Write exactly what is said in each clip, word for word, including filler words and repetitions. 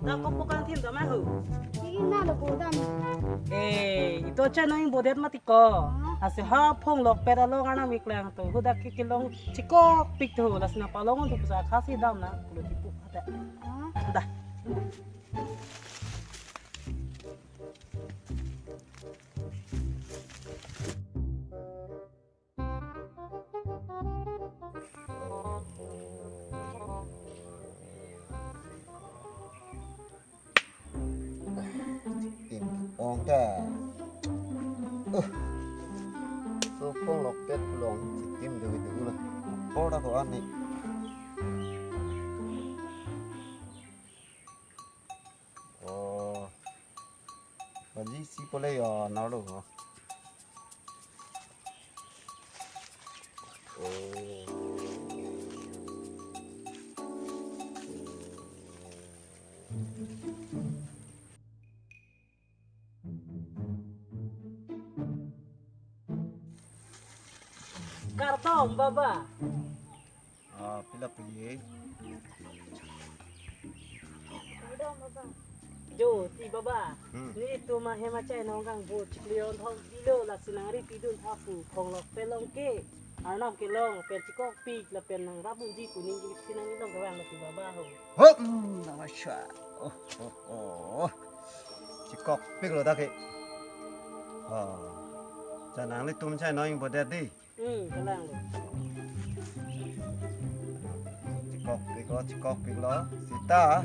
Ako pukang thin tama ho. Ini na lo bodam. Eh, ito cha nang bodet mati ko. Ah. Asi ha phong lokpet along anam iklang to. Hudak ke kelong chikokpik to. Lasi nangpalong untuk sa khasi dam na. Kulo tipu ada. Ah. Dah. Tim ong ta. Uh. So phong lokpet long tim do do la. Por da ko ani. Oh. Baji si pole yo nalo ho. Oh. Kardom, Baba. Ah, pila pili. Kardom, Baba. Jo, ti Baba. Hmm. Nelitum ahem achai nong kangbo chiklo thom pilo, lasi nangri pidun tha pu, phong lokpet long ke. Arnam kelong, pen chikokpik, lapen nangrap unji pu ningje si nangli long kevang lo ti Baba ho. Hop, hmm, namasha. Oh, oh, oh. Chikokpik lo ta ke. Ah. Cha nanglitum chai nong ingbodet dei. Hmm, kalang lo. Chikokpik lo, chikokpik lo. Sita.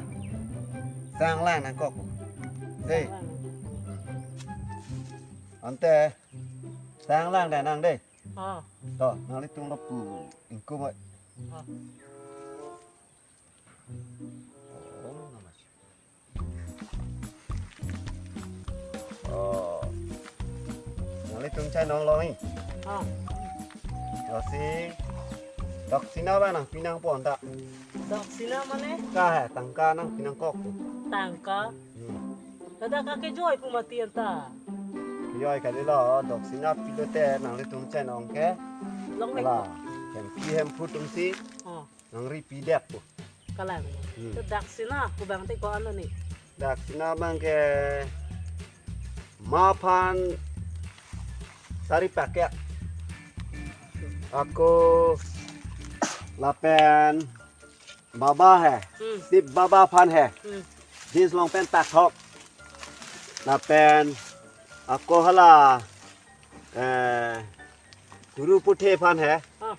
Sanglang nangkok. Dei. Sanglang. Ante. Sanglang dei nang dei. Ah. To, nanglitum lo pu ingkung oi. Ah. Oh, namas. Oh. Nanglitum chai nong long i. Ah. Lasi daksina ba nangpi nangpo anta. Daksina mane? Ka he, tangka nangpi nangkok. Tangka? Hmm. Ladak akejoi pu mati anta. Kejoi kalilo, daksina pilote nanglitum chai nong ke. Long lek. Ala, hemphi hemphu atumsi. Ah. Nangri pidet pu. Kalang. Hmm. Te daksina pu bang te ko-an lo ni? Daksina bang ke ma aphan sari paket. Ako lapen baba he. Hmm. Sip baba aphan he. Hmm. Jeans long pant tak thok. Lapen ako hala, eh, guru puthe aphan he. Ah.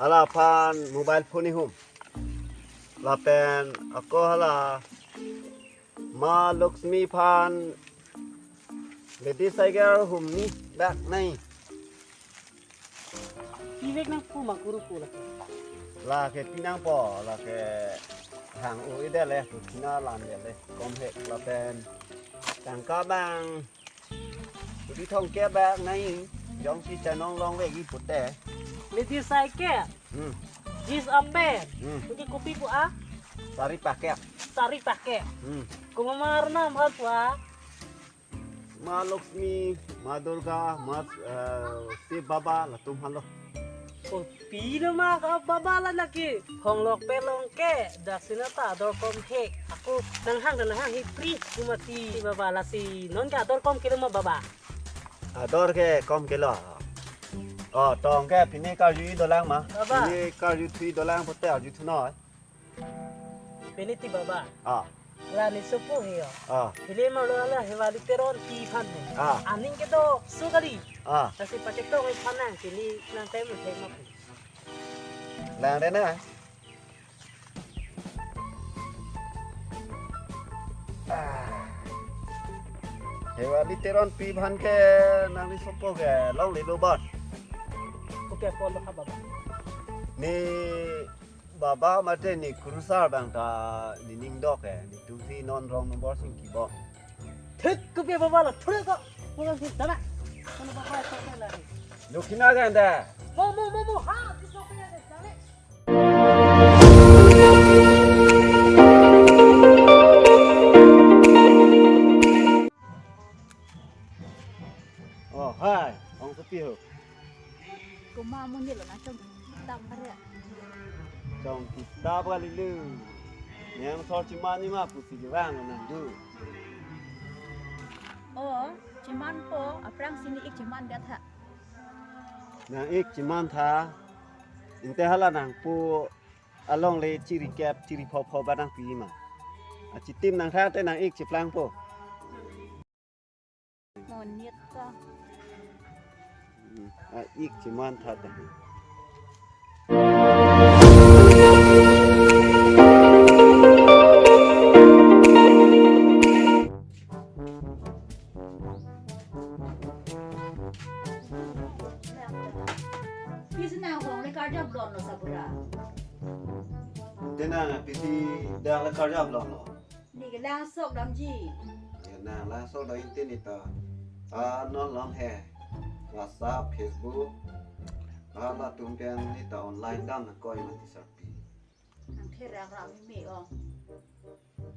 Hala aphan mobile phone ihum. Lapen ako hala Ma Lakshmi aphan ladies cycle humni bag nai. Ivek nangpu ma guru pu lake. Lake pinangpo, lake hang-o-edet le, pu china lam-det le, kom he lapen tangka bang. Kudi thomkep bag nai, jongsi chai nong longvek i pute. Ladies cycle. Hmm. Jeans apant. Hmm. Kudi kopi pu a? Sari paket. Sari paket. Hmm. Komat ma arnam aphan pu a? Ma Lakshmi, Ma Durga, Ma, eh, Shiv Baba, latum aphan lo. Kopi lo ma ka Baba la lake. Phong lokpet long ke, daksina ta ador kom he. Ako nanghang nanghang he pri pu mati Baba, lasi non ke ador kom kelo ma Baba? Ador ke kom kelo. Oh, tong ke pine karju dolang ma. Baba. Pine karju thui dolang pute arju thunoi. Pine ti Baba. Ah. La ne sopo he yo. Ah. Pine ma lo la he Wali Teronpi aphan he. Ah. Aning kedo so kali. Ah. Lasi pachetong aphan nang pine nang time thek ma pu. Lang de na. Ah. He Wali Teronpi aphan ke nangli sopo ke longle lo bot. Kopi apot lo ha Baba? Ne Baba mate ne kurusar bang ta nening dok ke, netum si non rong nombor sing kibok. Thik kopi Baba lo, thik ko. Pulang si dana. Kono Baba to ke la. Dukina ganda. Mo, mo, mo, mo, ha, kiso ke la, dale. Oh, hai, ong kopi ho? Komat amonit lo nangchong kitap kare. Chong kitap kali lo. Nang thor cheman-i ma pusi kevang nang do. O, chemanpo, aphrangsi ne-ik cheman gat tha. Nang-ik cheman tha. Inte hala nangpo alongle chiri kep chiri phopho ba nangpi ma. Achitim nang tha te nang-ik cheplangpo. Monit ta. Hmm, a-ik cheman tha ta. Pisi nang hong le karjap lon lo sabura. Te nang pisi dak le karjap lon lo. Ne kelang sok damji. Ya, nang lang sok dam inte ne ta. A non lom he. WhatsApp, Facebook. A latum pen ne ta online dam nangkoi mati sarpi. Nang therak ra meme o.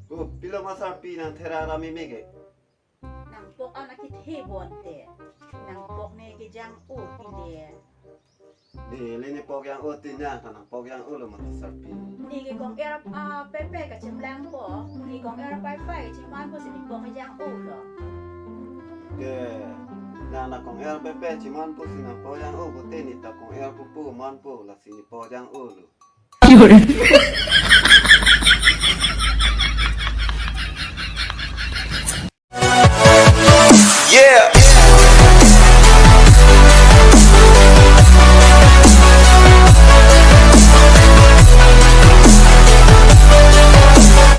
Ko pilo ma sarpi nang therak ra meme ke. Nangpok an akethe bonte. Nangpok ne kejang-o pile. Ne le nepok jang-o te nang ta nangpok jang-o lo mati sarpi. Ne ke kong-er a pepe kachemlangpo. Ne kong-er paipai kachemanpo si nepok kejang-o lo. Ke nang na kong-er pepe chemanpo si nangpok jang-o pote ne ta kong-er pupu manpo lasi nepok jang-o lo.